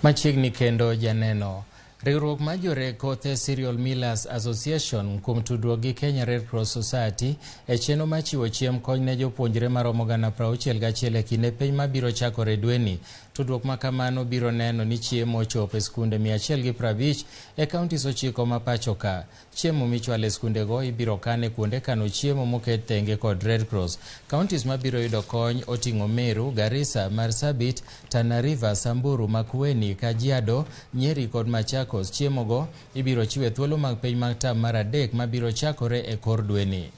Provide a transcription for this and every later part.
Machiegni kendo janeno. Riwruok mar joreg kothe Cereal Millers Association kuom tudruok gi Kenya Red Cross Society e chenro mar chiwo chiemb kony ne jopuonjre maromo 61,000 e kinde penj mabiro chakore dweni. Tudruok ma kamano biro neno ni chiemo ochopo e skunde 150 e kauntis 9 ma pacho ka. Chiemo michwalo e skundego ibiro kan e kuonde kano chiemo moket tenge kod Red Cross. Kauntis mabiro yudo kony oting'o Meru, Garissa, Marsabit, Tana River, Samburu, Makueni, Kajiado, Nyeri kod Machakos. Chiemo go ibiro chiwo e thuolo mag penj mag tam mar 3 mabiro chakore e kor dweni.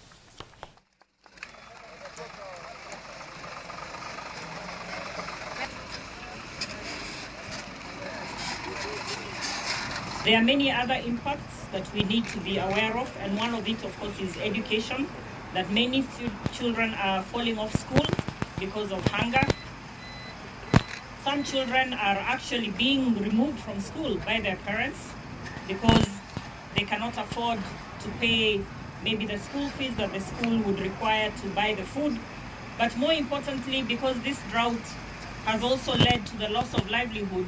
There are many other impacts that we need to be aware of, and one of it, of course, is education, that many children are falling off school because of hunger. Some children are actually being removed from school by their parents because they cannot afford to pay maybe the school fees that the school would require to buy the food. But more importantly, because this drought has also led to the loss of livelihood,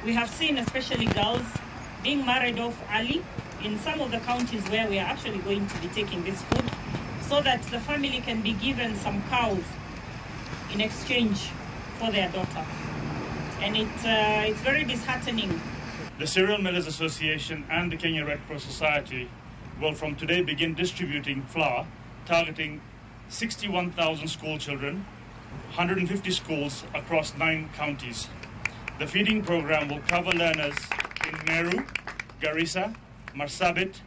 we have seen especially girls being married off early in some of the counties where we are actually going to be taking this food, so that the family can be given some cows in exchange for their daughter. And it's very disheartening. The Cereal Millers Association and the Kenya Red Cross Society will from today begin distributing flour, targeting 61,000 school children, 150 schools across 9 counties. The feeding program will cover learners in Meru, Garissa, Marsabit,